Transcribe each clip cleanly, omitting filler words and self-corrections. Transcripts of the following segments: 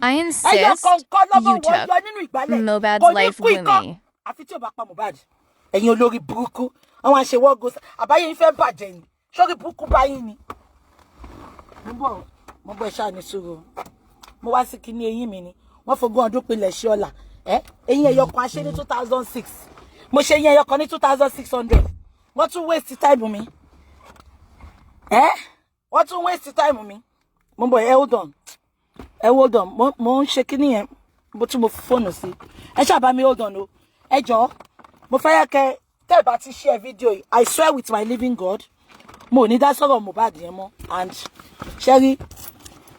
I Ẹyọ insist kọ̀ọ̀kan lọ́mọ you wọn took yọ nínú ìgbálẹ̀. Mohbad's Kò ní life, kú ikọ́ Wunmi. àfi tí ò bá pa Mohbad. Ẹ̀yin olórí burúkú, àwọn àṣewọ́gò àbáyé yín fẹ́ bàjẹ́ ni, sórí burúkú báyìí ni. Mo bọ̀, mo bọ̀, ẹ ṣáà ní sùúrù. Mo wá sí kinní eyín mi ni wọ́n fogún ọdún pilẹ̀ ṣe ọ̀la ẹ. Eyín ẹyọ kan aṣẹ ní 2006, mo ṣe eyín ẹyọ kan ní 2600. Wọ́n tún waste time mi ẹ, wọ́n tún waste time mi. Mo bọ̀, ẹ hold on, ẹ hold on. Mo ń ṣe kinní yẹn, bó tún mo fi fóònù sí. Ẹ ṣáà bá mi hold on o, ẹ jọ̀ọ́. Mo fẹ́ kẹ́ tẹ́ ẹ bá ti share video yìí, I swear with my living God, mo ò ní dá sọ̀rọ̀ Mohbad yẹn mọ́. And ṣẹ́rí,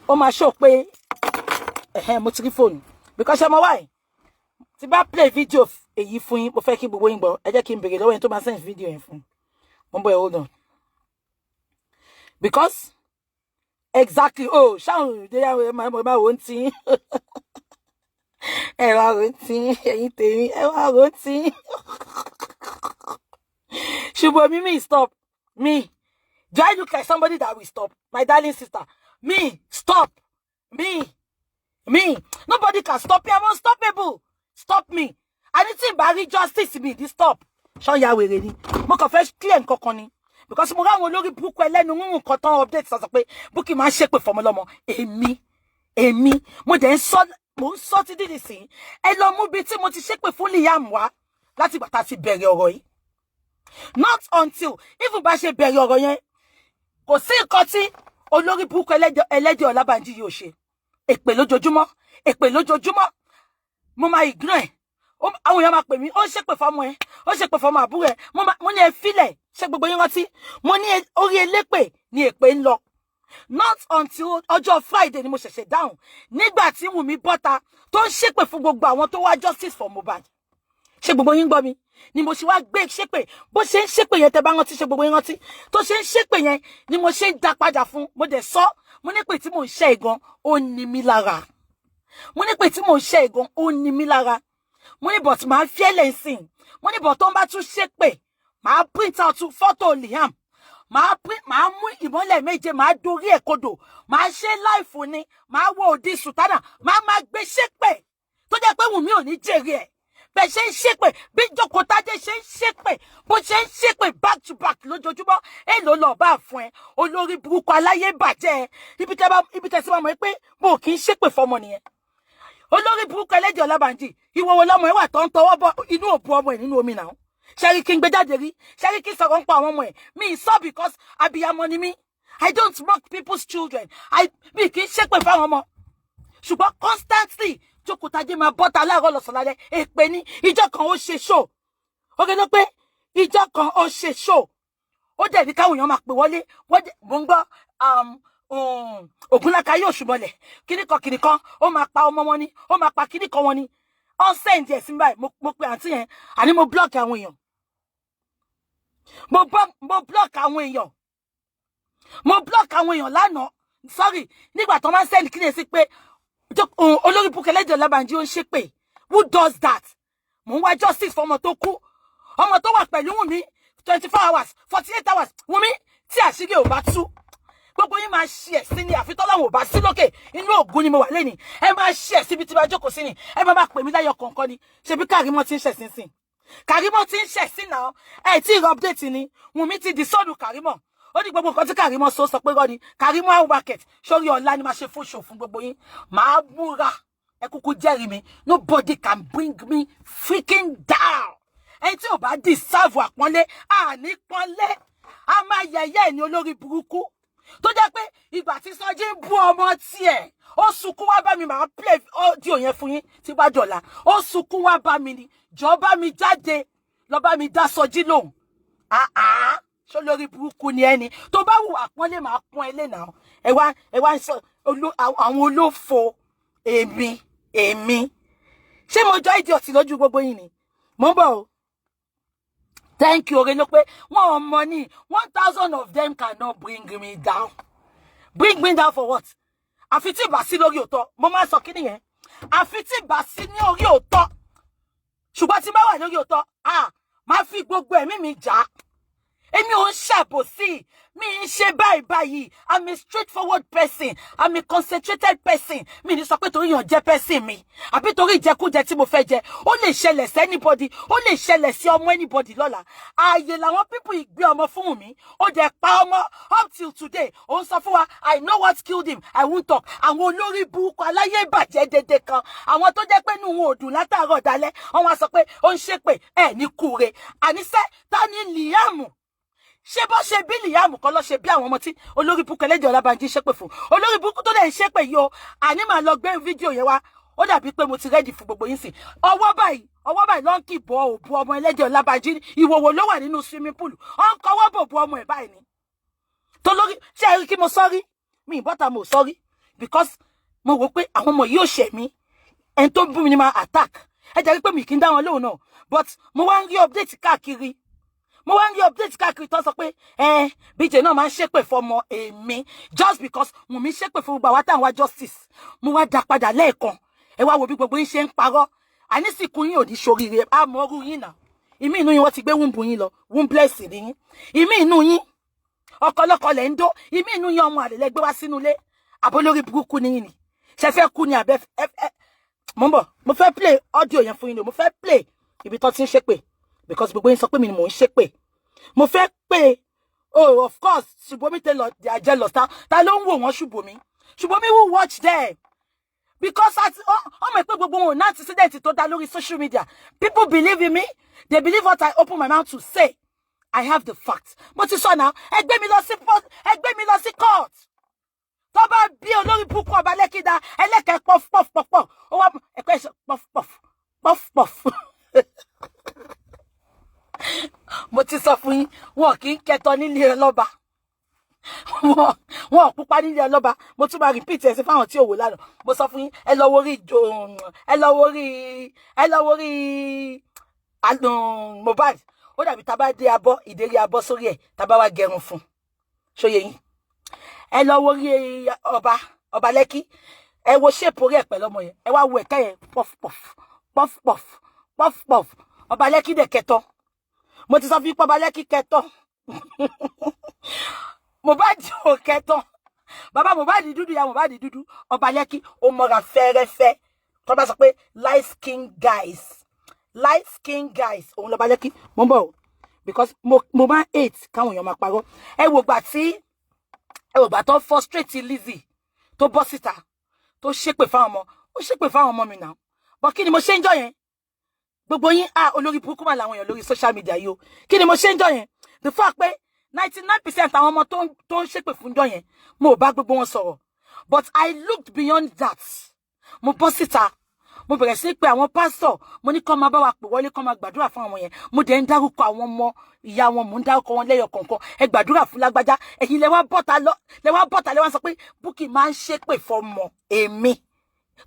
ó máa ṣó pé ẹ̀hẹ́n, mo ti rí fóònù, because ṣe mo wáyé tí bá play video èyí fún yín, mo fẹ́ kí gbogbo yín gbọ́. Ẹ jẹ́ kí n béèrè lọ́wọ́ yín tó máa send video yẹn fún. Mo ń bọ̀, ẹ hold on, because exactly, oh, ṣáwọn ìdíyàwó ẹ máa wò ó tí ẹ wá rò ó tí ẹ̀yin tèmi, ẹ wá rò ó tí. Ṣùgbọ́n mi stop me? Do I look like somebody that will stop? My darling sister, me stop me? Me, nobody can stop me. I'm unstoppable. Stop me? Àní tí n bá rí justice mi, di stop. Ṣọ́ya wèrè ni? Mo kàn fẹ́ clear nǹkan kan ni, because mo ráwọn olórí burúkú ẹlẹ́nu rúrùn kan tán update sọ pé Bukky máa ń ṣépè fọmọlọ́mọ. Èmi mo dẹ̀ ń sọ, mo ń sọ títí dì sí. Ẹ lọ mú bí tí mo ti ṣépè fún Liam wá láti ìgbà tá a ti bẹ̀rẹ̀ ọ̀rọ̀ yìí. Not until even bá ṣe bẹ̀rẹ̀ ọ̀rọ̀ yẹn, kò sí nǹkan tí olórí burúkú ẹlẹ́dẹ̀ Ọlábànjí yóò ṣe. Èpè lójoojúmọ́, èpè lójoojúmọ́, mo máa ignore ẹ̀. Àwọn èèyàn máa pè mí, ó ń ṣépè fọmọ ẹ, ó ń ṣépè fọmọ àbúrò ẹ. Mo ní ẹ filẹ̀. Ṣé gbogbo yín rántí? Mo ní orí elépè ni èpè ń lọ. Not until ọjọ́ Friday ni mo ṣẹ̀ṣẹ̀ dáhùn, nígbà tí Wùmí bọ́ta tó ń ṣépè fún gbogbo àwọn tó wá justice for Mohbad. Ṣé gbogbo yín gbọ́ mi? Ni mo ṣe wá gbé ṣépè. Bó ṣe ń ṣépè yẹn, tẹ́ bá rántí, ṣe gbogbo yín rántí tó ṣe ń ṣépè yẹn ni mo ṣe ń dá padà fún? Mo dẹ̀ sọ, mo ní pé tí mò ń ṣe ìgan, ó ní mi lára. Mo ní pé tí mò ń ṣe ìgan, ó ní mi lára. Mo ní but máa fiẹ́lẹ̀ ń sìn. Mo ní but tó ń bá tún ṣépè, máa print out fọ́tò Liam, máa print, máa mú ìmọ́lẹ̀ méje, máa dorí ẹ̀ kodò, máa ṣe live ni, máa wọ òdi sùtánà, máa máa gbé ṣépè tó jẹ́ pé Wùnmí ò ní jèrè ẹ̀. Bẹ́ẹ̀ ṣe ń ṣépè, bí Jókòtádé ṣe ń ṣépè, bó ṣe ń ṣépè back to back lójoojúmọ́, èlò lọ bá fún ẹ, olórí burúkú aláyé bàjẹ́ ẹ. Ibi tẹ́ sí máa mọ̀ pé mo kì í ṣépè fọmọ nìyẹn. Olórí burúkú ẹlẹ́dẹ̀ Ọlábànjì, ìwọ wo lọmọ ẹ wà tó ń tọwọ́ bọ inú òbu ọmọ ẹ nínú omi náà? Ṣẹ́rí kí n gbé jáde rí? Ṣẹ́rí kí n sọ̀rọ̀ ń pa àwọn ọmọ ẹ̀? Mi sọ because abiyamọ ni mí. I don't mock people's children. Mi kì í ṣépè fáwọn ọmọ, ṣùgbọ́n constantly Jókòtadé máa bọ́ta láàárọ̀, lọ́sàn-án, lálẹ́, èpè ní. Ìjọ kan ó ṣe show, ó kéde pé ìjọ kan ó ṣe show, ó dẹ̀ ní káwọn èèyàn máa pè wọlé. Wọ́n dẹ̀ mò ń gbọ́ Ògúnláka yóò ṣùmọ̀lẹ̀ kíní kan kíní kan, ó máa pa ọmọ wọn ni, ó máa pa kíní kan wọn ni. Ó send ẹ̀ sí báyìí. Mo pe àǹtí yẹn, àní mo block àwọn èèyàn, mo block àwọn èèyàn, mo block àwọn èèyàn lánàá. Sorry, nígbà tó máa ń send kíní ẹ̀ sí pé olórí burúkú ẹlẹ́dẹ̀ Ọlábànjí ó ń ṣépè. Who does that? Mò ń wá justice fún ọmọ tó kú, ọmọ tó wà pẹ̀lú Wùnmí 24 hours, 48 hours. Wùnmí, tí àṣírí ò bá tú, gbogbo yín máa ṣe ẹ̀sìn ni, àfi tọ́lọ́run ò bá sí lókè. Inú ògùn ni mo wà lẹ́nìí. Ẹ máa ṣe ẹ̀sìn ibi tí máa jókòó sí ni. Ẹ máa máa pè mí láyọ̀ kọ̀ọ̀kan ni. Ṣebí Kàrímọ́ ti ń ṣẹ̀sìn sìn? Kàrímọ́ ti ń ṣẹ̀sìn náà. Ẹ tí ì update ni. Wùnmí ti di sọ́ọ̀dù Kàrímọ́. Ó ní gbogbo nǹkan tí Kàrímọ́ sọ pé rọ́ ni. Kàrímọ́ àwọn market sórí ọ̀la ni máa ṣe fún ṣò fún gbogbo yín. Màá múra, ẹ kúkú jẹ́rìí mi. Nobody can bring me freaking down. Ẹni tí ò bá deserve àpọ́nlé, àní pọ́nlé, a máa yẹ̀yẹ́ ẹ̀ ní. Olórí burúkú tó jẹ́ pé ìgbà tí Sọjí ń bú ọmọ tiẹ̀, ó sunkún wá bá mi. Màá play audio yẹn fún yín tí bá dọ̀la. Ó sunkún wá bá mi ni, jọ bá mi jáde lọ bá mi dá Sọjí lóhùn. Àá ṣó lórí burúkú ni ẹni tó bá wù àpọ́nlé, màá pọ́n ẹ lẹ́nà. Ẹ wá ń sọ àwọn olófo. Èmi ṣé mo jọ idiot lójú gbogbo yín ni? Mo ń bọ̀ o. Thank you. Ore ló pé wọn ò mọ ní 1,000 of them cannot bring me down. Bring me down for what? Àfi tí ìbá sí lórí òótọ́. Mo máa ń sọ kí nìyẹn, àfi tí ìbá sí ní orí òótọ́. Ṣùgbọ́n tí bá wà lórí òótọ́, ah, máa fi gbogbo ẹ̀mí mi jà á. Èmi ò ń ṣàbòsí, mi ń ṣe báyìí báyìí. I'm a straightforward person, I'm a concentrated person. Mi ní sọ pé torí yàn jẹ́ person mi, àbí torí ìjẹkújẹ tí mo fẹ́ jẹ. Ó lè ṣẹlẹ̀ sí anybody, ó lè ṣẹlẹ̀ sí ọmọ anybody lọ́la. Ààyè làwọn people ìgbé ọmọ fún mi, ó dẹ̀ pa ọmọ. Up till today, ó ń sọ fún wa, "I know what killed him, I won't talk." Àwọn olórí burúkú aláyé ìbàjẹ́ dédé kan, àwọn tó jẹ́ pé inú wọn ò dùn látàárọ̀ dalẹ́, wọ́n wá sọ pé ó ń ṣépè ẹ̀ ní kúre. Àníṣe ta ni Liam? Ṣé bó ṣe bí Liam kọ́ ló ṣe bí àwọn ọmọ tí olórí burúkú ẹlẹ́jẹ̀ Ọlábànjí ṣépè fún? Olórí burúkú tó dẹ̀ ń ṣépè yìí o, àní màá lọ gbé fídíò yẹn wá. Ó dàbí pé mo ti ready fún gbogbo yín sìn. Ọwọ́ báyìí, ọwọ́ báyìí ló ń kì bọ́ òbu ọmọ ẹlẹ́jẹ̀ Ọlábànjí. Ìwòwò ló wà nínú swimming pool, ó ń kọwọ́ bò bu ọmọ ẹ̀ báyìí ni. Tó lórí ṣé ẹ rí kí mo sọ́rí mi ìbọ́ta, mo sọ́rí because mo wò pé àwọn ọmọ yìí ò ṣẹ̀ mí. Ẹni tó ń bú mi ni máa attack. Ẹ jẹ́ pé mi kì í dá wọn lóhùn náà, but mo wá ń rí update káàkiri, mo wá ń rí update káàkiri tó sọ pé ẹ BJ náà máa ń ṣépè fọmọ èmi just because Wùnmí ṣépè fún gbogbo àwa táwọn wá justice. Mo wá dá padà lẹ́ẹ̀kan. Ẹ wá wo bí gbogbo yín ṣe ń parọ́. Ànísìkú yín ò ní ṣoríire. Àmọ́rú yín náà, ìmí inú yín, wọ́n ti gbé womb yín lọ, wombless ní yín. Ìmí inú yín, ọkọlọkọ lẹ̀ ń dó. Ìmí inú yín, ọmọ àlè lẹ gbé wá sínú ilé. Àbólórí burúkú ní yín ni. Ṣe fẹ́ kú ni àbẹ́ ẹ? Mo ń bọ̀, mo fẹ́ play audio yẹn fún yín ni. Mo fẹ́ play ibi tó ti ń ṣépè because gbogbo yín sọ pé mi ni mò ń ṣépè. Mo fẹ́ pé, oh, of course, Ṣùbọ́mi Taylor, they are jealous. Ta ló ń wò wọ́n? Ṣùbọ́mi, Ṣùbọ́mi will watch there because àti ọmọ ìpè gbogbo wọn ò ní antecedent tó dá lórí social media. People believe in me, they believe what I open my mouth to say. I have the facts. Mo ti sọ náà, ẹ gbé mi lọ sí, ẹ gbé mi lọ sí court. Tó bá bí olórí burúkú ọba lẹ́kìdá ẹlẹ́kẹ̀ẹ́ pọf pọf pọf pọf, ó wá ẹ̀kọ́ ẹ̀ṣọ́ pọf pọf pọf pọf. Mo ti sọ fún yín, wọn kì í kẹtọ nílé ọlọ́ba, wọn ò pupa nílé ọlọ́ba. Mo tún máa repeat ẹ̀ sí fáwọn tí ò wò lánàá. Mo sọ fún yín, ẹ lọ wo rí, ẹ lọ wo rí, ẹ lọ wo rí Mohbad. Ó dàbí tá a bá dé abọ́ ìdérí abọ́ sórí ẹ̀, tá a bá wá gẹrun fún ṣóye yín. Ẹ lọ wo rí ọba, ọba Lẹ́kí. Ẹ wo shape orí ẹ̀ pẹ̀lú ọmọ yẹn. Ẹ wá wo ẹ̀kẹ́ yẹn, puff puff puff puff puff puff. Ọba Lẹ́kí dẹ̀ kẹtọ. Mo ti sọ fún yín pé ọba Lẹ́kí kẹtọ, Mohbad ò kẹtọ. Bàbá Mohbad dúdú, ya Mohbad dúdú. Ọba Lẹ́kí ó mọ́ra fẹ́rẹ́fẹ́. Tó bá sọ pé light skin guys, light skin guys, òun lọ́ba Lẹ́kí. Mo ń bọ̀ o because mo máa hate káwọn èèyàn máa parọ́. Ẹ wò gbà tí, ẹ wò gbà tó frustrate Lizzy, tó bọ́ síta, tó ṣépè fáwọn ọmọ. Ó ṣépè fáwọn ọmọ mi náà bọ́. Kí ni mo ṣe ń jọ yẹn? Gbogbo yín, ah, olórí burúkú mà làwọn èèyàn lórí social media yìí o. Kí ni mo ṣe ń jọ yẹn? The fact pé 99% àwọn ọmọ tó ń ṣépè fún jọ yẹn, mo ò bá gbogbo wọn sọ̀rọ̀, but I looked beyond that. Mo bọ́ síta, mo bẹ̀rẹ̀ sí pé àwọn pásítọ̀, mo ní kó máa bá wa pè wọlé, kó máa gbàdúrà fún àwọn yẹn. Mo dẹ̀ ń dárúkọ àwọn ọmọ ìyá wọn, mò ń dárúkọ wọn lẹ́yọ kọ̀ọ̀kan. Ẹ gbàdúrà fún lágbájá. Ẹ̀yin lẹ wá bọ́ta lọ, lẹ wá bọ́ta, lẹ wá sọ pé Bukky máa ń ṣépè fọmọ èmi,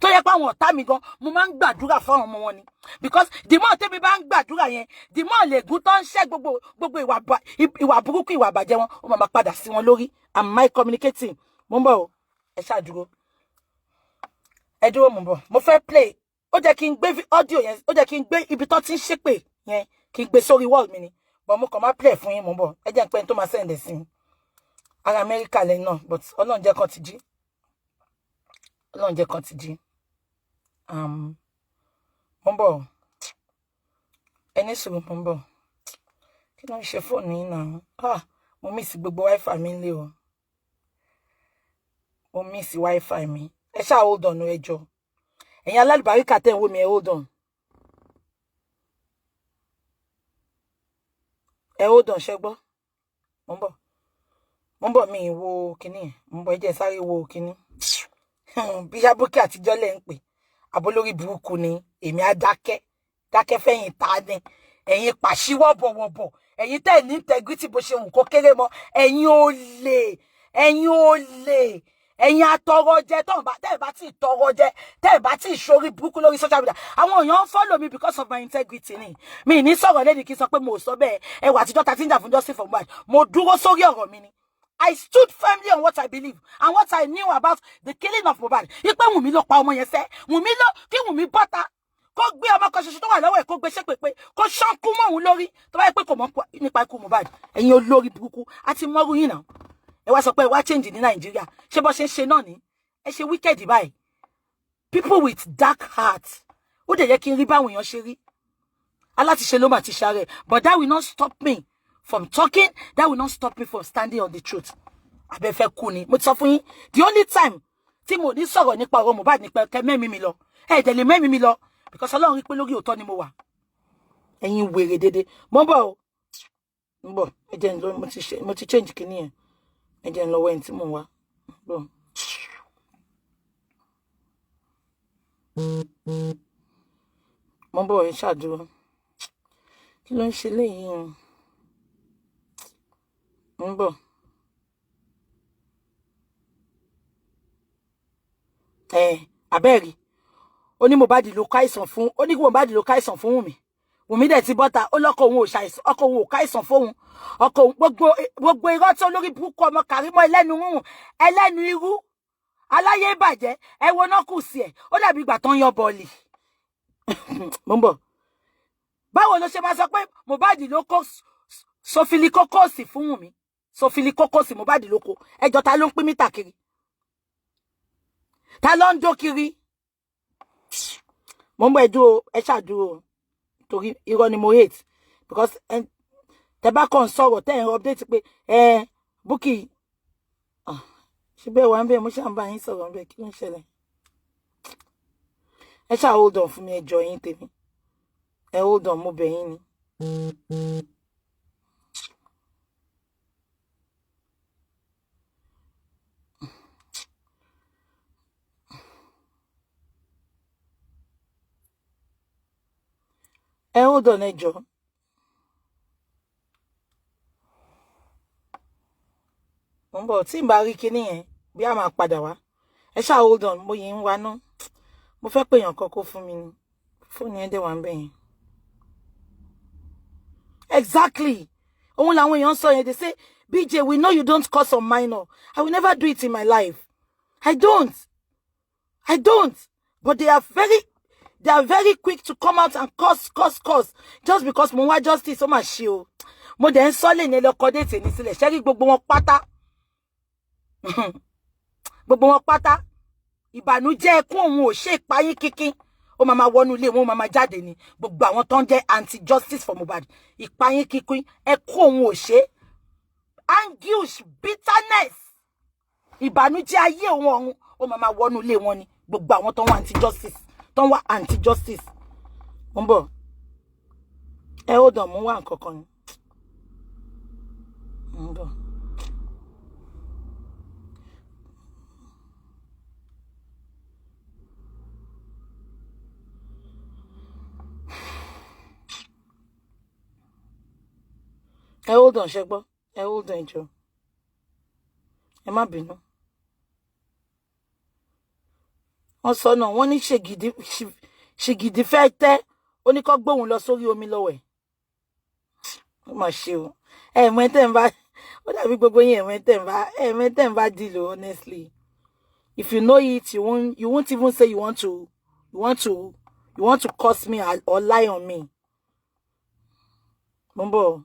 tó yẹ pé àwọn ọ̀tá mi gan, mo máa ń gbàdúrà fún àwọn ọmọ wọn ni, because the more tẹ́mi bá ń gbàdúrà yẹn, the more lègún tó ń ṣẹ́ gbogbo gbogbo ìwà burúkú, ìwà àbàjẹ́ wọn, ó máa máa padà sí wọn lórí. Am I communicating? Mo ń bọ̀ o, ẹ ṣáà dúró, ẹ dúró, mo ń bọ̀. Mo fẹ́ play. Ó jẹ́ kí n gbé audio yẹn, ó jẹ́ kí n gbé ibi tó ti ń ṣépè yẹn, kí n gbé sórí wall mi ni, but mo kàn máa play fún yín. Mo ń bọ̀, ẹ jẹ́ n pẹ́ tó máa send ẹ̀ sí mi. Ara Amẹ́ríkà lẹ́yìn náà, but Ọlọ́run jẹ́ kan ti jí, Ọlọ́run jẹ́ kan ti jí. Mo ń bọ̀, ẹni sùúrù, mo ń bọ̀. Kí ló ń ṣe fóònù yín náà? Ah, mo miss gbogbo wifi mi nílé o, mo miss wifi mi. Ẹ ṣáà hold on, ẹ jọ̀ọ́, ẹ̀yin alálùbáríkà tẹ̀ ń wò mí, ẹ hold on, ẹ hold on. Ṣẹ́ gbọ́? Mo ń bọ̀, mo ń bọ̀. Mi wo kinní yẹn, mo ń bọ̀. Ẹ jẹ́ sáré wo kinní bí sábúkì àtijọ́ lẹ̀ ń pè àbólórí burúkú ni. Èmi á dákẹ́ dákẹ́ fẹ́yìn ta ni? Ẹ̀yin pàṣíwọ́ bọ̀wọ̀bọ̀, ẹ̀yin tẹ́ ní integrity bó ṣe wù kó kéré mọ́, ẹ̀yin olè, ẹ̀yin olè, ẹ̀yin atọrọjẹ. Tẹ́ ẹ̀ bá tí ì tọrọ jẹ, tẹ́ ẹ̀ bá tí ì ṣorí burúkú lórí social media, àwọn èèyàn ń follow me because of my integrity ni. Mi ní sọ̀rọ̀ lẹ́nu kí n sọ pé mo ò sọ bẹ́ẹ̀. Ẹwà àtijọ́ ta ti ń jà fún justice for Mohbad, mo dúró sórí ọ̀rọ̀ mi ni. I stood firmly on what I believe and what I knew about the killing of Mohbad. Ipe Wùnmí ló pa ọmọ yẹn sẹ́. Wùnmí ló kí Wùnmí bọ́ta. Kó gbé ọmọ kan ṣoṣo tó wà lọ́wọ́ ẹ̀, kó gbé ṣépè pé kó ṣánkú mọ́ òun lórí, tó bá yẹ pé kò mọ̀ nípa ikú Mohbad. Ẹ̀yin olórí burúkú àti mọ́rú yìí náà, ẹ wá sọ pé ẹ wá change ní Nàìjíríà. Ṣé bọ́ ṣe ń ṣe náà ní? Ẹ ṣe wicked báyìí. People with dark heart. Ó dẹ̀ yẹ kí n rí báwọn èèyàn ṣe rí. Alátiṣe ló mà ti ṣàrẹ̀. But that will not stop me from talking. That will not stop me from standing on the truth. Abẹ́fẹ́ kú ni. Mo ti sọ fún yín, the only time tí mo ní sọ̀rọ̀ nípa ọ̀rọ̀ Mohbad nípa kẹ mẹ́mí mi lọ, ẹ dẹ̀ lè mẹ́mí mi lọ, because Ọlọ́run rí pé lórí òótọ́ ni mo wà. Ẹ̀yin wèrè dédé. Mo ń bọ̀ o, ń bọ̀. Ẹ jẹ́ ń lọ. Mo ti ṣe, mo ti change kinní yẹn. Ẹ jẹ́ ń lọ wẹ́n tí mò ń wá bọ̀. Mo ń bọ̀, ẹ ṣàdúró. Kí ló ń ṣe léyìí o? Ń bọ̀. Ẹ abẹ́ẹ̀rí, ó ní Mohbad ló káìsàn fún, ó ní Mohbad ló káìsàn fún Wùnmí. Wùnmí dẹ̀ ti bọ́ta, ó lọ́kọ òun ò ṣàìsàn, ọkọ òun ò káìsàn fóun, ọkọ òun. Gbogbo irọ́ tí olórí burúkú ọmọ Kàrímọ́, ẹlẹ́nu rúrùn, ẹlẹ́nu irú, aláyé bàjẹ́. Ẹ wo náà kù sí ẹ̀, ó dàbí ìgbà tó ń yan bọ́ọ̀lì. Mo ń bọ̀. Báwo ló ṣe máa sọ pé Mohbad ló kó sọfilikókòsì fún Wùnmí? Sọfilikókòsì, Mohbad ló kó. Ẹjọ́, ta ló ń pín mítà kiri? Ta ló ń dó kiri? Mo ń bọ̀. Ẹ dúró, ẹ ṣàdúró, torí irọ́ ni mo hate, because tẹ bá kàn sọ̀rọ̀, tẹ́ ẹ̀ ń update pé ẹ Bukky ṣe bẹ́ẹ̀ wá ń bẹ́ẹ̀, mo ṣáà ń bá yín sọ̀rọ̀ ń bẹ́ẹ̀. Kí ló ń ṣẹlẹ̀? Ẹ ṣáà hold on fún mi. Ẹ jọ yín tèmi, ẹ hold on, mo bẹ̀ yín ni. Ẹ hold on, ẹ jọ. Mo ń bọ̀. Tí n bá rí kinní yẹn bí, a máa padà wá. Ẹ ṣáà hold on, mo yìí ń wá ná. Mo fẹ́ pè yàn kan kó fún mi ní fóònù yẹn dẹ̀ wá ń bẹ̀ yẹn. Exactly, òun làwọn èèyàn sọ yẹn. They say, "BJ, we know you don't curse on minor." I will never do it in my life. I don't, I don't. But they are very quick to come out and curse, curse, curse, just because mo ń wá justice. Ó mà ṣe o. Mo dẹ̀ ń sọ lè ní ẹlọ́kọ date ní sílẹ̀. Ṣẹ́rí gbogbo wọn pátá, gbogbo wọn pátá, ìbànújẹ́ ẹkún òun ò ṣe ìpayín kíkín, ó máa máa wọnú ilé wọn, ó máa máa jáde ní. Gbogbo àwọn tó ń jẹ́ anti justice for Mohbad, ìpayín kíkín, ẹkún òun ò ṣe, anguish, bitterness, ìbànújẹ́ ayé òun ọ̀run, ó máa máa wọnú ilé wọn ni. Gbogbo àwọn tó ń wá anti justice, tó ń wá anti justice. Mo ń bọ̀, ẹ ó dàn mú wá nǹkan kan ni. Mo ń bọ̀. Ẹ hold on, ṣe gbọ́? Ẹ hold on, jọ̀ọ́, ẹ má bínú. Wọ́n sọ náà, wọ́n ní ṣègìdì fẹ́ tẹ́, ó ní kó gbóhùn lọ sórí omi lọ́wọ́ ẹ̀. Ó mà ṣe o. Ẹ mọ ẹ tẹ́ ń bá, ó dàbí gbogbo yín, ẹ mọ ẹ tẹ́ ń bá, ẹ mọ ẹ tẹ́ ń bá deal o. Honestly, if you know it, you won't even say you want to curse me or lie on me. Mo ń bọ̀.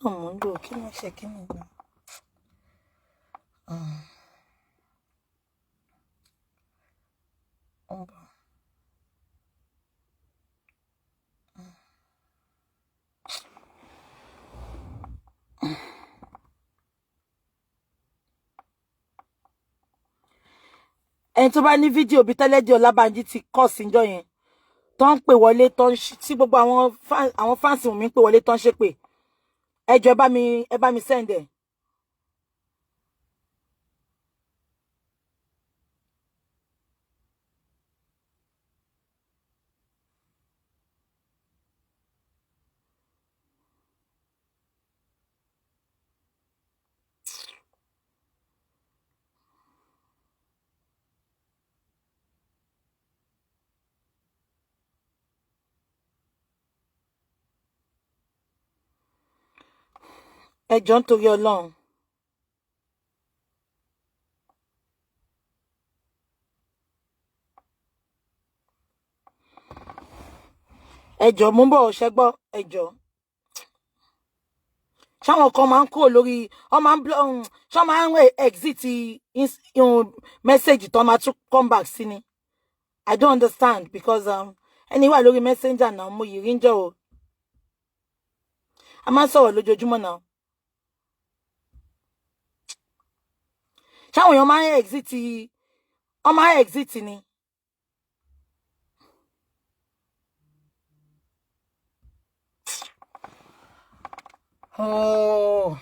Náà mo ń lò. Kí ló ń ṣe? Kí ni ìgbà? Mo ń bọ̀. Ẹni tó bá ní fídíò bíi tẹ́lẹ́dì Ọlábànjí ti kọ́ síjọ́ yẹn, tó ń pè wọlé, tó ń tí gbogbo àwọn fans mi ń pè wọlé, tó ń ṣépè, ẹ jọ̀ọ́, ẹ bá mi send ẹ̀. Ẹ jọ̀ọ́, nítorí Ọlọ́run. Ẹ jọ̀ọ́, mo ń bọ̀, ṣẹ́ gbọ́? Ẹ jọ̀ọ́, ṣáwọn kan máa ń kúrò lórí, wọ́n máa ń ṣọ́ máa ń exit message tó máa tún come back sí ni? I don't understand because ẹni wà lórí Messenger náà, mo yìí rí ń jọ o. A máa ń sọ̀rọ̀ lójoojúmọ́ náà. Ṣáwọn èèyàn máa ń exit, wọ́n máa ń exit ni. Oh.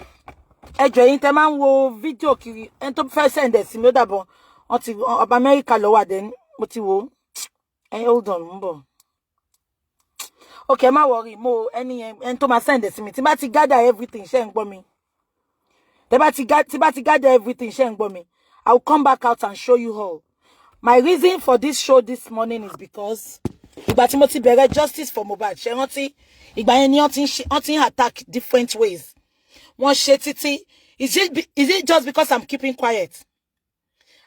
Ẹ jọ̀ọ́, ẹ̀yin tẹ́ máa ń wo fídíò kiri, ẹni tó fẹ́ send ẹ̀ sí mi, ó dàbọ̀ wọ́n ti ọba Amẹ́ríkà lọ́wọ́ àdé, mo ti wò ó. Ẹ hold on, mo ń bọ̀. Okay, ẹ má worry, mo ẹni yẹn, ẹni tó máa send ẹ̀ sí mi, tí bá ti gather everything, ṣé ń gbọ́ mi? Tẹ́ bá ti tí bá ti gather everything, ṣé ń gbọ́ mi? I will come back out and show you all. My reason for this show this morning is because ìgbà tí mo ti bẹ̀rẹ̀ justice for Mohbad, ṣe rántí ìgbà yẹn ni wọ́n ti ń attack different ways, wọ́n ṣe títí. Is it just because I'm keeping quiet?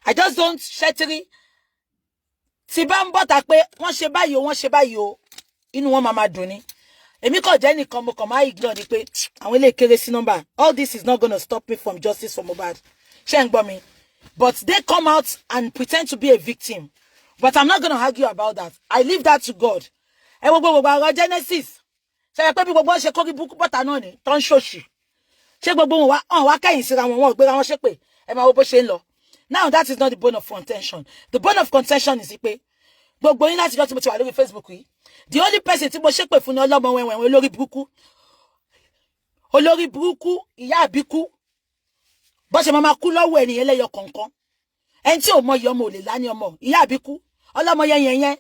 I just don't ṣẹ́tírí tí bá ń bọ̀tà pé wọ́n ṣe báyìí o, wọ́n ṣe báyìí o, inú wọn máa máa dùn ni. Èmi kàn jẹ́ nìkan, mo kàn máa ignore ni pé àwọn ilé kéré sí nọ́mbà. All this is not gonna stop me from justice for Mohbad, ṣé ń gbọ́ mi? But they come out and pretend to be a victim, but I'm not gonna argue about that. I leave that to God. Ẹ wo gbogbo ọ̀rọ̀ Genesis, ṣe é pé bí gbogbo wọn ṣe kórí búkú bọ́tà náà ni tó ń ṣòṣì, ṣé gbogbo wọn wá hàn wá kẹ́yìn síra wọn, wọn ò gbéra wọn ṣépè? Ẹ máa wo bó ṣe ń lọ. Now, that is not the bone of contention. The bone of contention is pé gbogbo yín, láti jọ́ tí mo ti wà lórí Facebook yìí, the only person tí mo ṣépè fún ni ọlọ́mọ wẹ̀wẹ̀wẹ̀, olórí burúkú, olórí burúkú, ìyá àbíkú. Bó ṣe máa kú lọ́wọ́ ènìyàn lẹ́yọ kọ̀ọ̀kan, ẹni tí ò mọ iye ọmọ ò lè lá ní ọmọ ìyá àbíkú, ọlọ́mọ yẹn yẹn yẹn,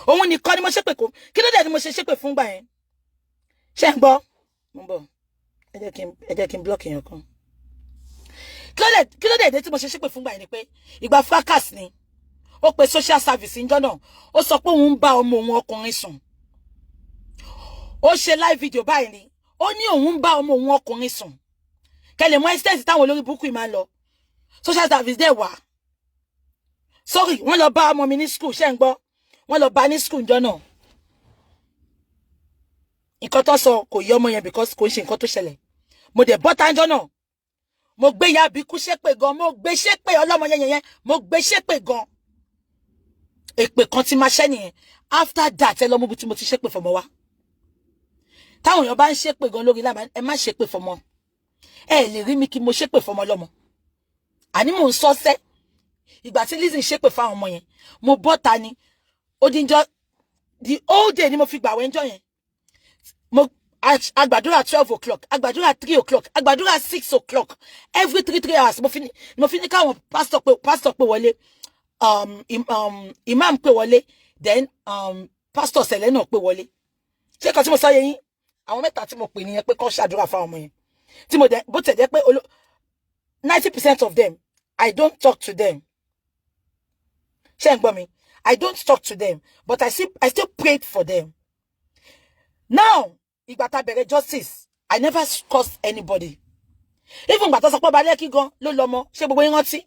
òun nìkan ni mo ṣépè kó. Kí ló dé ni mo ṣe ṣépè fún gbà yẹn? Ṣé ń gbọ́? Mo ń bọ̀, ẹ jẹ́ kí n block èèyàn kan. Kí ló dé tí mo ṣe ṣépè fún gbà yẹn ni pé ìgbà fracas ni ó pe social service ńjọ́ náà, ó sọ pé òun ń bá ọmọ òun ọkùnrin sùn. Ó ṣe live video báyìí ni, ó ní òun ń bá ọmọ òun ọkùnrin sùn. Kẹlẹ̀ mọ́ extent táwọn olórí burúkú yìí máa ń lọ. Social service dẹ̀ wá, sorry, wọ́n lọ bá ọmọ mi ní school. Ṣé ń gbọ́? Wọ́n lọ bá ní school ńjọ́ náà. Nǹkan tó sọ kò yé ọmọ yẹn because kò ń ṣe nǹkan tó ṣẹlẹ̀. Mo dẹ̀ bọ́ta ńjọ́ náà, mo gbé ya àbíkú ṣépè gan, mo gbé ṣépè ọlọ́mọ yẹn yẹn, mo gbé ṣépè gan. Èpè kan tí máa ṣẹ́ nìyẹn. After that, ẹ lọ mú bí tí mo ti ṣépè fọmọ wa. Táwọn èèyàn bá ń ṣépè gan lórí lábàá, ẹ má ṣépè fọmọ. Ẹ lè rí mi kí mo ṣépè fọmọ lọ́mọ. Àní mò ń sọ́sẹ́, ìgbà tí Lizzy ṣépè fáwọn ọmọ yẹn, mo bọ́ta ni odinjọ, the whole day ni mo fi gbàwẹ̀ ńjọ́ yẹn. Mo agbàdúrà 12 o'clock, agbàdúrà 3 o'clock, agbàdúrà 6 o'clock, every 3 3 hours. Mo fi ní káwọn pastor pé wọlé, imam pé wọlé, then pastor sẹlẹ náà pé wọlé. Ṣé kan tí mo sọ yẹn yín? Àwọn mẹ́ta tí mo pè nìyẹn pé kó ṣàdúrà fáwọn ọmọ yẹn, tí mo dẹ bó tẹ̀ jẹ́ pé 90% of them, I don't talk to them. Ṣé ń gbọ́ mi? I don't talk to them, but I still prayed for them. Now, ìgbà tá bẹ̀rẹ̀ justice, I never cursed anybody. Even ìgbà tó sọ pé ọba Lẹ́kì gan ló lọ́mọ, ṣé gbogbo yín rántí?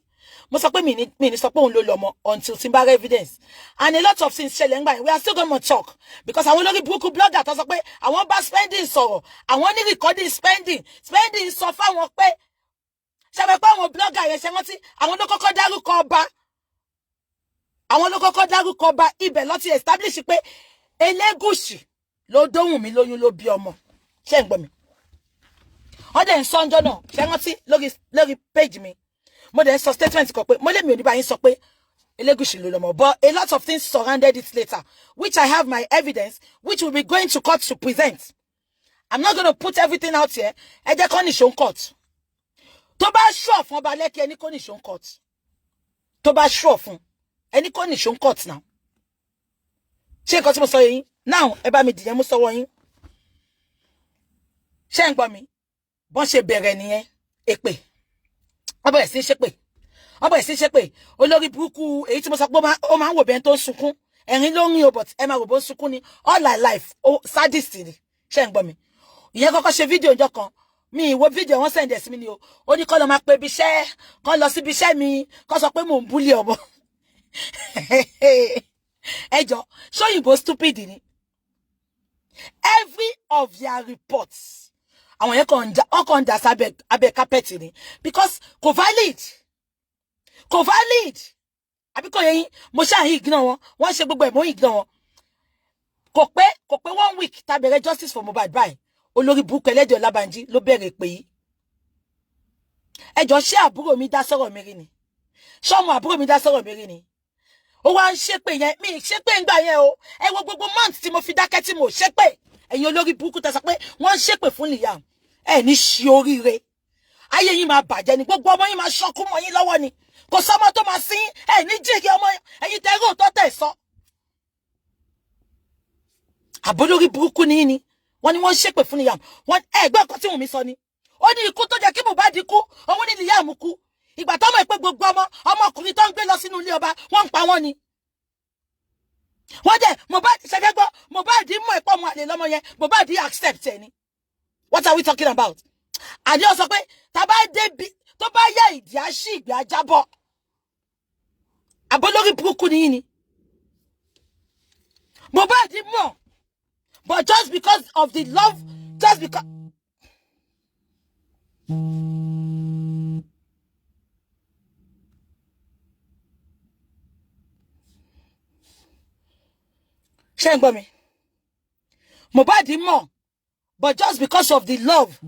Mo sọ pé mi ní sọ pé òun ló lọ́mọ until tí n bá rí evidence. And a lot of things ṣẹlẹ̀ ńgbà yẹn. We are still gonna talk because àwọn olórí burúkú blogger tó sọ pé àwọn bá Spending sọ̀rọ̀, àwọn ní recording Spending, Spending sọ fáwọn pé, ṣàbẹ̀ pé àwọn blogger yẹn, ṣe rántí, àwọn ló kọ́kọ́ dárúkọ ọba, àwọn ló kọ́kọ́ dárúkọ ọba. Ibẹ̀ ló ti establish pé Elégùṣì ló dóhùn mi lóyún, ló bí ọmọ. Ṣé ń gbọ́ mi? Wọ́n dẹ̀ ń sọ ọjọ́ náà, ṣé rántí, lórí page mi, mo dẹ̀ ń sọ statement kan pé mo lè mi ò ní bá yín sọ pé Elégùṣì ló lọ́mọ, but a lot of things surrounded it later, which I have my evidence, which will be going to court to present. I'm not gonna put everything out here. Ẹ jẹ́ kó nìṣó court. Tó bá ṣọ̀ fún ọba Lẹ́kì, ẹni kó nìṣó court. Tó bá ṣọ̀ fún ẹni kó nìṣó court now. Ṣé nǹkan tí mo sọ yẹn now? Ẹ bá mi dìyẹn mú sọ́wọ́ yín. Ṣé ń gbọ́ mi? Bọ́n ṣe bẹ̀rẹ̀ nìyẹn, èpè, wọ́n bẹ̀rẹ̀ sí í ṣépè, wọ́n bẹ̀rẹ̀ sí í ṣépè. Olórí burúkú èyí tí mo sọ pé ó máa ń wò bẹ́ẹ̀ tó ń sunkún, ẹ̀rín ló ń rìn o, but ẹ máa rò bó ń sunkún ni all my life. Ó sadist ni. Ṣé ń gbọ́ mi? Ìyẹn kọ́kọ́ ṣe fídíò ọjọ́ kan, mi ìwo fídíò wọn send ẹ̀ sí mi ni o. Ó ní kọ́ lọ máa pe ibi iṣẹ́, kọ́ lọ síbi iṣẹ́ mi, kọ́ sọ pé mò ń bully ọmọ. Ẹ jọ, ṣóyìnbó stupid ni? Every of their reports, àwọn yẹn kàn ń da, wọn kàn ń dà sábẹ́ abẹ́ carpet ni, because kò valid, kò valid. Àbí kò yẹ yín? Mo ṣáà ignore wọn. Wọ́n ṣe gbogbo ẹ̀, mo ignore wọn. Kò pé one week tá bẹ̀rẹ̀ justice for Mohbad báyìí, olórí burúkú ẹlẹ́dẹ̀ Ọlábànjí ló bẹ̀rẹ̀ pé yìí. Ẹjọ́, ṣé àbúrò mi dá sọ̀rọ̀ mi rí ni? Ṣọ́mọ àbúrò mi dá sọ̀rọ̀ mi rí ni? Ó wá ń ṣépè yẹn. Mi ṣépè ń gbà yẹn o. Ẹ wo gbogbo month tí mo fi dákẹ́ tí mo ṣépè. Ẹ̀yin olórí burúkú tẹ́ sọ pé wọ́n ń ṣépè fún Liam, ẹ ní ṣe oríire. Ayé yín máa bàjẹ́ ni. Gbogbo ọmọ yín máa ṣọ́kú mọ́ yín lọ́wọ́ ni. Kò sọ́mọ tó máa sín. Ẹ ní jèrè ọmọ. Ẹ̀yin tẹ́ rò tó tẹ̀ sọ. Àbólórí burúkú ni yín ni. Wọ́n ní wọ́n ń ṣépè fún Liam. Wọ́n ẹ gbọ́ nǹkan tí Wùnmí sọ ni. Ó ní ikú tó jẹ́ kí Mohbad kú, òun ní Liam kú. Ìgbà tọ́mọ̀ pé gbogbo ọmọ ọmọkùnrin tó ń gbé lọ sínú ilé ọba, wọ́n ń pa wọ́n ni. Wọ́n dẹ̀ Mohbad ṣẹfẹ́ gbọ́. Mohbad mọ̀ ẹ̀pọ̀ ọmọ àlè lọ́mọ yẹn. Mohbad accept ẹ ni. What are we talking about? Àdéhùn sọ pé tàbá débi tó bá yẹ, ìdí á sí, ìgbé ajábọ̀. Àbólórí burúkú ni yín ni. Mohbad mọ̀, but just because of the love, just because. Ṣé ń gbọ́ mi? Mohbad mọ̀, but just because of the love,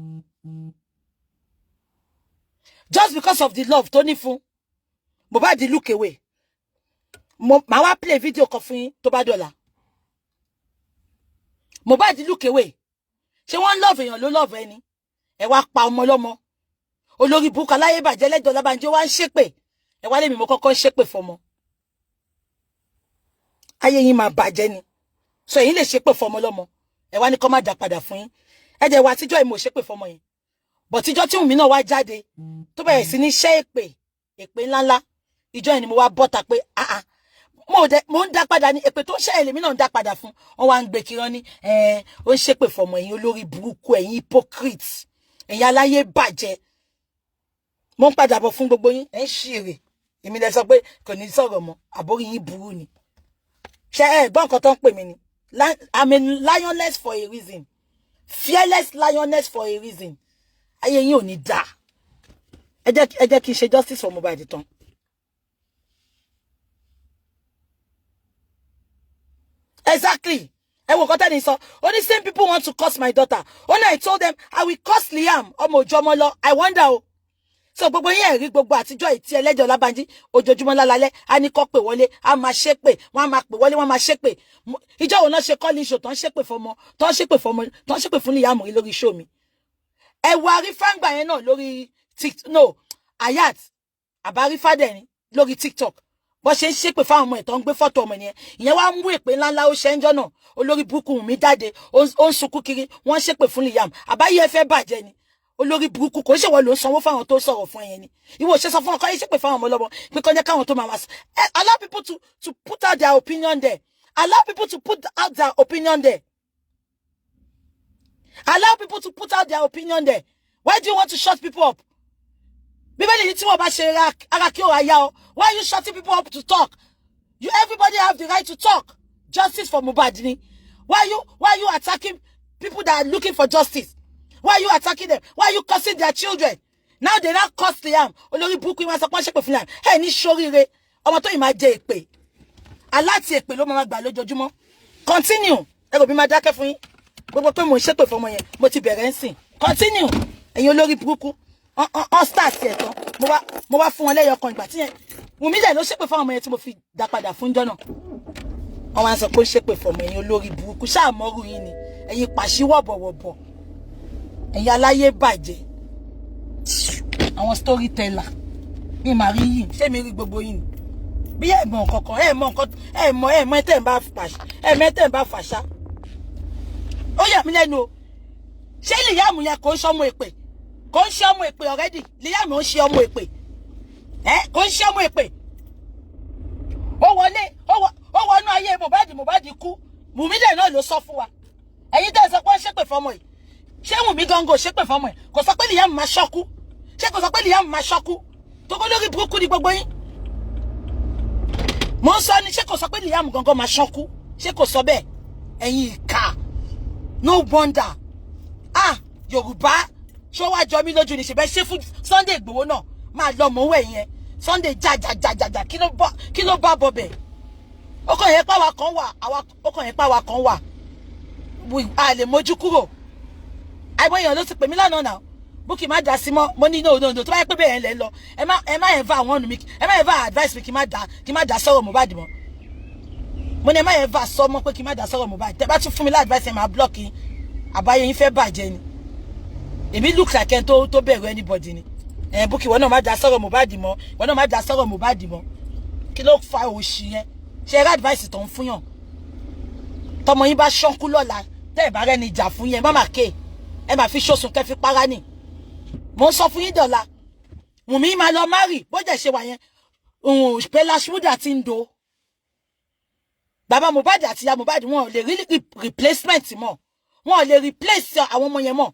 just because of the love tó ní fún Mohbad, look away. Mo màá wá play video kan fún yín tó bá dọ̀la. Mohbad look away. Ṣé wọ́n love èèyàn ló love ẹni? Ẹ wá pa ọmọ lọ́mọ. Olórí burúkú aláyé bàjẹ́ lẹ́jọ́ Ọlábànjẹ́ wá ń ṣépè. Ẹ wá lèmi mo kọ́kọ́ ń ṣépè fọmọ. Ayé yín máa bàjẹ́ ni. So ẹ̀yin lè ṣépè fọmọ lọ́mọ, ẹ wá ní kó má dá padà fún yín. Ẹ jẹ́ wá tíjọ́ ìmọ̀ ṣépè fọmọ yẹn bọ̀. Tíjọ́ tí Wùnmí náà wá jáde tó bẹ̀rẹ̀ sí ní ṣẹ́ èpè, èpè ńláńlá, ìjọ yẹn ni mo wá bọ́ta pé ah ah, mo ń dá padà ní èpè tó ń ṣe. Èlèmí náà ń dá padà fún wọn. Wá ń gbé kiri, wọn ní ẹ ó ń ṣépè fọmọ. Ẹ̀yin olórí burúkú, ẹ̀yin hypocrite, ẹ̀yin aláyé bàjẹ́, mo ń padà bọ̀ fún gbogbo yín. Ẹ̀ ń ṣì èrè. Èmi lẹ sọ pé kò ní sọ̀rọ̀ mọ́. Àbórí yín burú ni. Ṣé ẹ gbọ́ nǹkan tó ń pè mí ni? I'm a lioness for a reason, fearless lioness for a reason. Ayé yín ò ní dáa. Ẹ jẹ́ kí n ṣe justice for Mohbad tán. Exactly. Ẹ wo nǹkan tẹ́ni sọ. Ó ní same people want to curse my daughter. Ó ní I told them I will curse Liam, ọmọ òjò ọmọ lọ. I wonder o. So gbogbo yín, ẹ̀ rí gbogbo àtijọ́ ìtí ẹlẹ́jọ́ Ọlábànjí, ojoojúmọ́ lálálẹ́ á ní kọ́ pè wọlé, á máa ṣépè. Wọ́n á máa pè wọlé, wọ́n á máa ṣépè. Ìjọ wo náà ṣe kọ́ ní iṣu tó ń ṣépè fọmọ, tó ń ṣépè fọmọ, tó ń ṣépè fún Liam rí lórí show mi? Ẹ wo arífáǹgbà yẹn náà lórí TikTok, no, Ayat àbárífádẹ ni lórí TikTok. Bó ṣe ń ṣépè fáwọn ọmọ ẹ̀ tó ń gbé fọ́tò ọmọ yẹn, ìyẹn wá ń mú èpè ńláńlá. Ó ṣe ń jọ́nà. Olórí burúkú mi jáde, ó ń sunkún kiri, wọ́n ń ṣépè fún Liam. Àbáyé ẹ fẹ́ bàjẹ́ ni. Olórí burúkú, kò ń ṣèwọ ló ń sanwó fáwọn tó sọ̀rọ̀ fún ẹyẹn ni? Ìwọ ṣe sọ fún ọkọ yìí, ṣépè fáwọn ọmọ ọlọ́mọ pé kọjá káwọn tó máa wá sí. Allow people to put out their opinion there. Allow people to put out their opinion there. Allow people to put out their opinion there. Why do you want to shut people up? Bíbélì yìí, tí wọ́n bá ṣe ara kí ó ra yá o. Why are you shutting people up to talk? You, everybody have the right to talk. Justice for Mohbad ni. Why are you attacking people that are looking for justice? Why are you attacking them? Why are you cursing their children? Now they now curse Liam. Olórí burúkú yìí, wọ́n sọ pé wọ́n ṣépè fún Liam. Ẹ ní sóríire. Ọmọ tó yìí máa jẹ èpè aláti èpè ló máa gbà lójoojúmọ́. Continue. Ẹ rò bí máa dákẹ́ fún yín? Gbogbo pé mò ń ṣépè fọmọ yẹn, mo ti bẹ̀rẹ̀ ń sìn. Continue. Ẹ̀yin olórí burúkú, ọ̀n start ẹ̀ tán, mo wá fún wọn lẹ́yọ kan. Ìgbà tí yẹn Wùmí dẹ̀ ló ṣépè fún ọmọ yẹn tí mo fi dá padà fún jọ́nà, wọ́n wá ń sọ pé ó ṣépè fọmọ. Ẹ̀yin olórí burúkú, ṣáà mọ́rú yín ni. Ẹ̀yin pàṣíwọ̀bọ̀wọ̀bọ̀, ẹ̀yin aláyé bàjẹ́, àwọn storyteller mi máa rí yìí. Ṣé mi rí gbogbo yín ni? Bí ẹ mọ nǹkan kan, ẹ mọ nǹkan, ẹ mọ, ẹ mọ ẹ tẹ́ ń bá fàṣà, ẹ mọ ẹ tẹ́ ń bá fàṣà. Ó yà mí lẹ́nu o. Ṣé Liam yẹn kò ń ṣọmọ èpè? Kò ń ṣe ọmọ èpè already. Liam ń ṣe ọmọ èpè, ẹ kò ń ṣe ọmọ èpè. Ó wọlé, ó wọnú ayé Mohbad. Mohbad kú. Wùmí dẹ̀ náà ló sọ fún wa. Ẹ̀yin tẹ́ ẹ sọ pé ó ń ṣépè fọmọ yìí, ṣé Wùmí gangan ò ṣépè fọmọ yìí? Kò sọ pé Liam máa ṣọ́kú? Ṣé kò sọ pé Liam máa ṣọ́kú? Tó kó lórí burúkú ni gbogbo yín. Mo ń sọ ni, ṣé kò sọ pé Liam gangan máa ṣánkú? Ṣé kò sọ bẹ́ẹ̀? Ẹ̀yin ìkà, no wonder. Ah, Yorùbá, ṣó wá jọ mí lójú ni? Ṣe bẹ́ẹ̀ ṣe fún Sunday Igboho náà, máa lọ mọ̀ owó ẹ̀yìn ẹ̀. Sunday jàjàjàjàjà, kí ló bá bọ̀ bẹ̀? Ó kàn yẹn pàwà kan wà, ó kàn yẹn pàwà kan wà, a lè mójú kúrò. Àìmọ̀ èèyàn ló ti pè mí lánàá náà, "Bukky, má dá sí mọ́." Mo ní, No, no, no, tó bá yẹ pé bẹ́ẹ̀ lẹ́ lọ, ẹ má ever àwọn ọ̀nù mi, ẹ má ever advice mi kí má dá sọ̀rọ̀ Mohbad mọ́." Mo ní ẹ má ever sọ mọ́ pé kí má dá sọ̀rọ̀ Mohbad. Tẹ bá tún fún mi lá advice, ẹ máa block yín. Àbáyé yín fẹ́ bàjẹ́ ni. Èmi look like ẹni tó bẹ̀rù anybody ni? Ẹ Bukky, ìwọ náà má dá sọ̀rọ̀ Mohbad mọ́, ìwọ náà má dá sọ̀rọ̀ Mohbad mọ́. Kí ló fa òṣì yẹn? Ṣe eré advice tó ń fún yàn? Tọmọ yín bá ṣánkú lọ́la, tẹ́ ẹ̀ bá rẹ́ni jà fún yẹn, má má ké, ẹ má fi ṣóṣùn kẹ́ fi para nì. Mo ń sọ fún yín dọ̀la, Wùnmí máa lọ marry. Bó jẹ́ ṣe wà yẹn, Bella Shmurda ti ń do bàbá Mohbad àti ìyá Mohbad, wọn ò lè rí replacement mọ́, wọn ò lè replace àwọn ọmọ yẹn mọ́.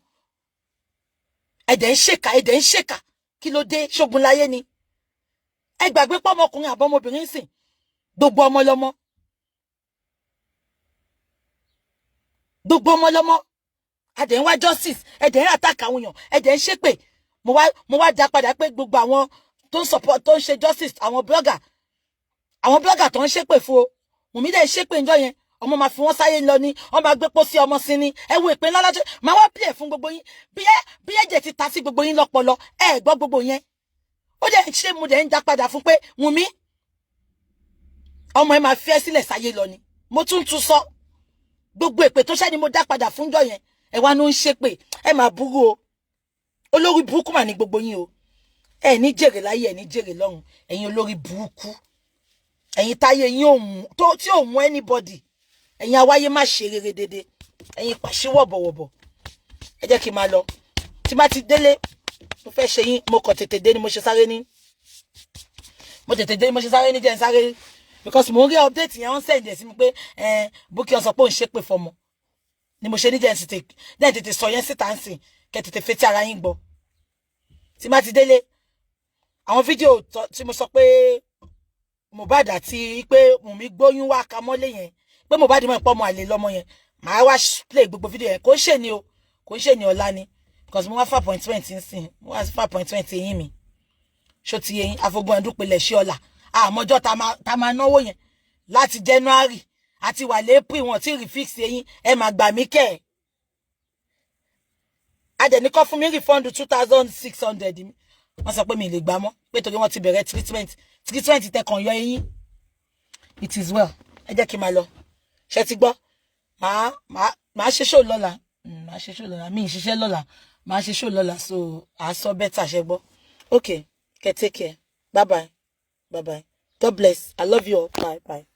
Ẹ̀dẹ̀ ń ṣèkà, ẹ̀dẹ̀ ń ṣèkà. Kí ló dé? Ṣógun láyé ni. Ẹ gbàgbé pọ́mọkùnrin àbọ́mọbìnrin sìn, gbogbo ọmọ lọmọ, gbogbo ọmọ lọmọ. Adẹ̀ ń wá justice, ẹ̀dẹ̀ ń attack àwọn èèyàn, ẹ̀dẹ̀ ń ṣépè. Mo wá dá padà pé gbogbo àwọn tó ń support, tó ń ṣe justice, àwọn blogger tó ń ṣépè fún o, Wùnmí dẹ̀ ṣépè ńjọ́ yẹn, ọmọ máa fi wọ́n sáyé lọ ní, wọ́n máa gbé pósí ọmọ sí ni. Ẹ wo ìpín ńlá lájọ máa wá pìlẹ̀ fún gbogbo yín. Bí ẹ̀jẹ̀ ti ta sí gbogbo yín lọ́pọlọ, ẹ gbọ́ gbogbo yẹn. Ó dẹ̀ ń ṣe, mo dẹ̀ ń dá padà fún pé Wùnmí, ọmọ ẹ máa fi ẹ́ sílẹ̀ sáyé lọ ni. Mo tún tún sọ, gbogbo èpè tó ṣẹ́ ni mo dá padà fúnjọ́ yẹn. Ẹ wá ló ń ṣépè, ẹ máa burú o. Olórí burúkú mà ní gbogbo yín o. Ẹ ní jèrè láyé, ẹ ní jèrè lọ́run. Ẹ̀yin olórí burúkú, ẹ̀yin táyé yín òun tó tí ò mú anybody, ẹ̀yin awáyé má ṣe rere dédé, ẹ̀yin pàṣẹ wọ̀bọ̀wọ̀bọ̀. Ẹ jẹ́ kí n máa lọ. Tí bá ti délé, mo fẹ́ ṣe yín. Mo kàn tètè dé ni mo ṣe sáré ní, mo tètè dé ni mo ṣe sáré ní jẹ́ n sáré, because mo ń rí update yẹn, wọ́n send ẹ̀ sí mi pé ẹ Bukky sọ pé òun ṣépè fọmọ ni. Mo ṣe ní jẹ́ n tètè sọ yẹn síta ń sìn, kẹ́ tètè fetí ara yín gbọ́. Tí má ti délé, àwọn fídíò tí mo sọ pé Mohbad àti pé Wùnmí gbóyún wá ka mọ́lé yẹn, pé Mohbad mọ̀ pọ́ ọmọ àlè lọ́mọ yẹn, màá wá play gbogbo fídíò yẹn. Kò ń ṣe ni o, kò ń ṣe ni, ọ̀la ni, because mo wá fún appointment ń sìn, mo wá fún appointment eyín mi. Ṣó ti yẹn afogun ẹ̀dùn pilẹ̀ ṣé ọ̀la àmọ́jọ́ tá máa náwó yẹn láti January àti wà lẹ́pì, wọn tí refix eyín. Ẹ máa gbà mí kẹ́ ẹ̀. Adẹ̀níkọ́ fún mi refund 2,600 mi. Wọ́n sọ pé mi lè gbà mọ́, pé torí wọ́n ti bẹ̀rẹ̀ treatment. Treatment tẹkàn yọ eyín. It is well. Ẹ jẹ́ kí n máa lọ. Ṣe ti gbọ́? Màá ṣe show lọ́la. Màá ṣe show lọ́la. Mi ì ṣiṣẹ́ lọ́la, màá ṣe show lọ́la, so à sọ better. Ṣe gbọ́? Okay, kẹ́ take care. Bye bye, bye bye. God bless. I love you all. Bye bye.